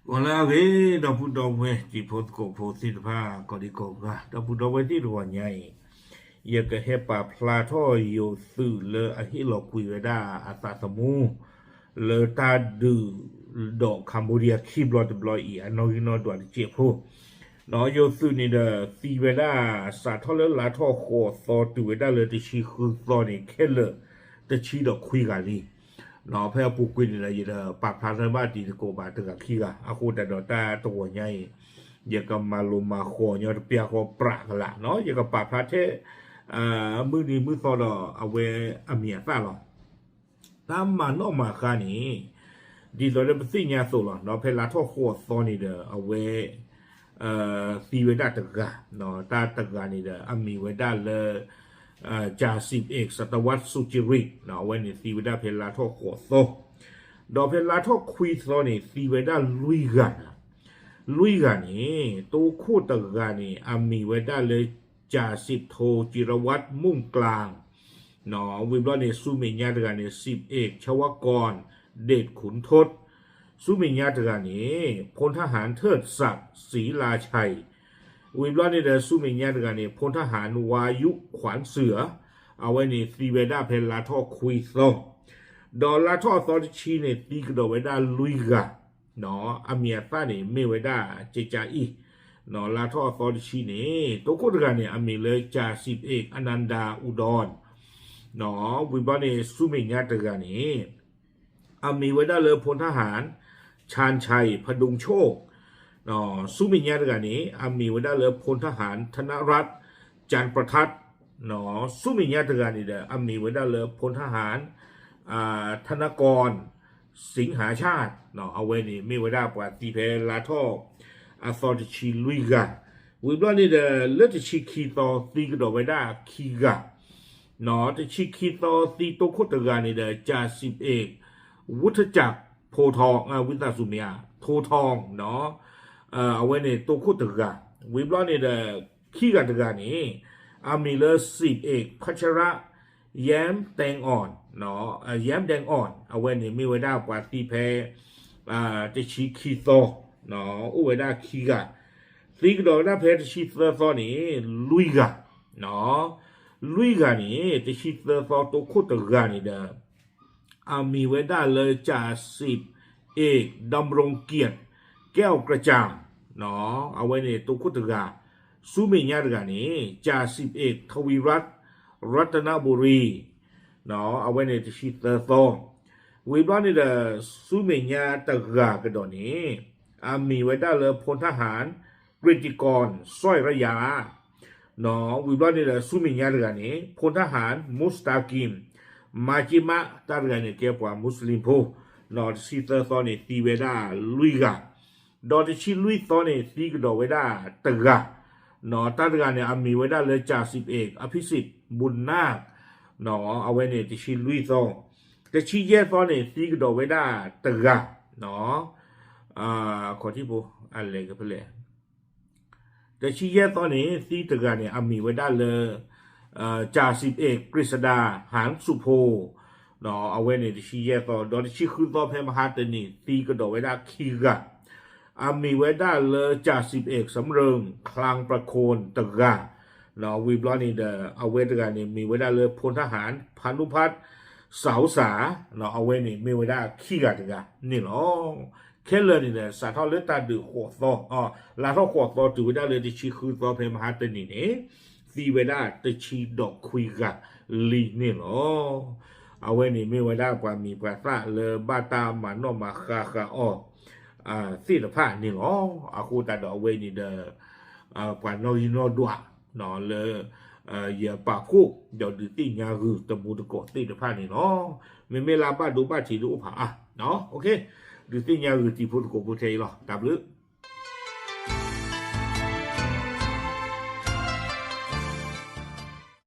ဂီၤလၢအဂ့ၤ ဒီပုၢ်ဒီဝဲၢ်တံၤဖိသကိးဖိသ့ၣ်တဖၣ် ကိးဒံကိးဂၤ ဒီပုၢ်ဒီဝဲၢ်သ့ၣ်တဂီၤညါအံၤ ယကဟဲပာ်ဖျါထီၣ်ယိၤသုးလၢအဟ့ၣ်လီၤကွံာ်ဝဲဒၣ်အသးသမူ လၢတၢ်ဒုးဒီး Cambodia ခံဘျီတဘျီအံၤ အနီၣ်ဂံၢ်နီၣ်ဒွးတစဲးဖိ ဒီးယိၤသုးန့ၣ်ဒီး သံဝဲဒၣ် စးထီၣ်လၢလါထီၣ်ဃိးသီတုၤဝဲဒၣ်လၢတဆံဃုသီန့ၣ် ခဲလၢာ်တဆံဒီးခွံဂၤလံ ဒီးဖဲအပူၤကွံာ်န့ၣ်ဒီး ယတပာ်ဖျါထီၣ်ဘၣ်တံၤသကိးဘၣ်တဂၤခံဂၤ အဃိသတးဒီးတၢ်တဂီၤညါအံၤ ယကမၤလိၤမၤဃီၤညီတပျၢ်ဃီပြးကလာ်နီၤ ယကပာ်ဖျါထဲ မုၢ်နံၤမုၢ်သီဒီးအဝဲအမံၤအသၣ်လီၤ. တၢ်မၤနီၣ်မၤဃါန့ၣ် ဒ်သိးလၢပသ့ၣ်ညါအသိးလီၤ ဒီးဖဲလါထီၣ်ဃိးသီန့ၣ်ဒီး အဝဲ သံဝဲဒၣ်တဂၤ တၢ်တဂၤန့ၣ်ဒီး အမံၤဝဲဒၣ်လၢ จ่าสิบเอก ศตวรรษ สุจิริต အဝဲန့ၣ်သံဝဲဒၣ်ဖဲလါထီၣ်ဃိးသီ ဒီးဖဲလါထီၣ်ခွံသီန့ၣ် သံဝဲဒၣ်လွံၢ်ဂၤ လွံၢ်ဂၤန့ၣ် တိခိၣ်တဂၤန့ၣ် အမံၤဝဲဒၣ်လၢ จ่าสิบโท จิรวัตร มุ่งกลาง ဝံၤဘျီန့ၣ် ဆူမဲာ်ညါတဂၤန့ၣ် สิบเอก ชวกร เดชขุนทด ဆူမဲာ်ညါတဂၤန့ၣ် พลทหารเทิดศักดิ์ ศรีลาชัย ဝံၤဘျီန့ၣ်ဒီး ဆူမဲာ်ညါတဂၤန့ၣ် พลทหาร วายุ ขวัญเสือ အဝဲန့ၣ်သံဝဲဒၣ်ဖဲလါထီၣ်ခွံသီ ဒီးလါထီၣ်အသီတဆံန့ၣ် သံကဒီးဝဲဒၣ်လွံၢ်ဂၤ အမံၤအသၣ်န့ၣ် မ့ၢ်ဝဲဒၣ်ကကါအံၤ လါထီၣ်အသီတဆံန့ၣ် တိခိၣ်တဂၤန့ၣ် အမံၤလၢ จ่าสิบเอก อนันดา อุดร ဝံၤဘျီန့ၣ် ဆူမဲာ်ညါတဂၤန့ၣ် အမံၤဝဲဒၣ်လၢ พลทหาร ชาญชัย พดุงโชค ဆူမဲာ်ညါတဂၤန့ၣ် အမံၤဝဲဒၣ်လၢ พลทหาร ธนรัตน์ จันทร์ประทัด ဆူမဲာ်ညါတဂၤန့ၣ်ဒီး အမံၤဝဲဒၣ်လၢ พลทหาร ธนกร สิงหาชาติ အဝဲန့ၣ်မ့ၢ်ဝဲဒၣ်ပှၤသံဖဲလါထီၣ်အသီတဆံလွံၢ်ဂၤ ဝံၤဘျီန့ၣ်ဒီး လၢတဆံခံသီသံကဒီးဝဲဒၣ်ခံဂၤ တဆံခံသီသံတိခိၣ်တဂၤန့ၣ်ဒီး จ่าสิบเอก วุฒิจักร โพทอง ဝိသးစူၤမ့ၢ်ဧါ โพทอง အဝဲန့ၣ်တိခိၣ်တဂၤ ဝံၤဘျီန့ၣ်ဒီး ခံဂၤတဂၤန့ၣ် အမံၤလၢ สิบเอก พัชระ แย้มแดงอ่อน แย้มแดงอ่อน အဝဲန့ၣ်မ့ၢ်ဝဲဒၣ်ပှၤသံဖဲ တဆံခံသီ အိၣ်ဝဲဒၣ်ခံဂၤ သံကဒီးဝဲဒၣ်ဖဲတဆံသၢသီန့ၣ် လွံၢ်ဂၤ လွံၢ်ဂၤန့ၣ် တဆံသၢသီတိခိၣ်တဂၤန့ၣ်ဒီး အမံၤဝဲဒၣ်လၢ จ่าสิบเอก ดำรงเกียรติ แก้วกระจ่าง အဝဲန့ၣ်တိခိၣ်တဂၤ ဆူမဲာ်ညါတဂၤန့ၣ် จ่าสิบเอก ทวีรัตน์ รัตนบุรี အဝဲန့ၣ်တဆံသၢသီ ဝံၤဘျီန့ၣ်ဒီး ဆူမဲာ်ညါတဂၤကဒီးန့ၣ် အမံၤဝဲဒၣ်လၢ พลทหาร กฤติกร สร้อยระยา ဝံၤဘျီန့ၣ်ဒီး ဆူမဲာ်ညါတဂၤန့ၣ် พลทหาร มุสตากิม มาจิมะ တၢ်တဂၤန့ၣ်ကဲပှၤမူစလ့ၣ်ဖိ တဆံသၢသီန့ၣ် သံဝဲဒၣ်လွံၢ်ဂၤ ဒီးတဆံလွံၢ်သီန့ၣ် သံကဒီးဝဲဒၣ်တဂၤ တၢ်တဂၤန့ၣ် အမံၤဝဲဒၣ်လၢ จ่าสิบเอก อภิสิทธิ์ บุญนาค အဝဲန့ၣ်တဆံလွံၢ်သီ တဆံယဲၢ်သီန့ၣ် သံကဒီးဝဲဒၣ်တဂၤ ခီၣ်ထံးဖိ အလဲၤကဖဲလဲၣ် တဆံယဲၢ်သီန့ၣ် သံတဂၤန့ၣ် အမံၤဝဲဒၣ်လၢ จ่าสิบเอก กฤษดา หานสุโพ အဝဲန့ၣ်တဆံယဲၢ်သီ ဒီးတဆံဃုသီဖဲမဟါတနံၤ သံကဒီးဝဲဒၣ်ခံဂၤ အမံၤဝဲဒၣ်လၢ จ่าสิบเอก สำเริง คลังประโคน တဂၤ ဝံၤဘျီန့ၣ်ဒီး အဝဲတဂၤန့ၣ် မံၤဝဲဒၣ်လၢ พลทหาร พานุพัฒน์ เสาสา အဝဲန့ၣ်မ့ၢ်ဝဲဒၣ်ခံဂၤတဂၤန့ၣ်လီၤ. ခဲလၢာ်န့ၣ်ဒီး စးထီၣ်လၢတၢ်ဒုးဃိးသီ လါထီၣ်ဃိးသီတုၤဝဲဒၣ်လၢတဆံဃုသီဖဲမဟါတနံၤန့ၣ် သံဝဲဒၣ်တဆံဒီးခွံဂၤလံန့ၣ်လီၤ. အဝဲန့ၣ်မ့ၢ်ဝဲဒၣ်ပှၤမံၤပှၤသၣ်လၢဘၣ်တၢ်မၤနီၣ်မၤဃါဃာ်အီၤ သ့ၣ်တဖၣ်န့ၣ်လီၤ. အဃိသတးဒီးအဝဲန့ၣ်ဒီး ပှၤနီၣ်ဂံၢ်နီၣ်ဒွး လၢ ယပာ်ဖှိၣ်ဒီးဒုးသ့ၣ်ညါဂုာ်တမူတကိးသ့ၣ်တဖၣ်န့ၣ်လီၤ. မ့မ့ၢ်လၢဘၣ်ဒိဘၣ်ထံးဒိၣ်အိၣ်ဖးအါ ဒုးသ့ၣ်ညါဂုာ်တံၤဖိသကိးဖိထဲအံၤလီၤ. တၢ်ဘျုး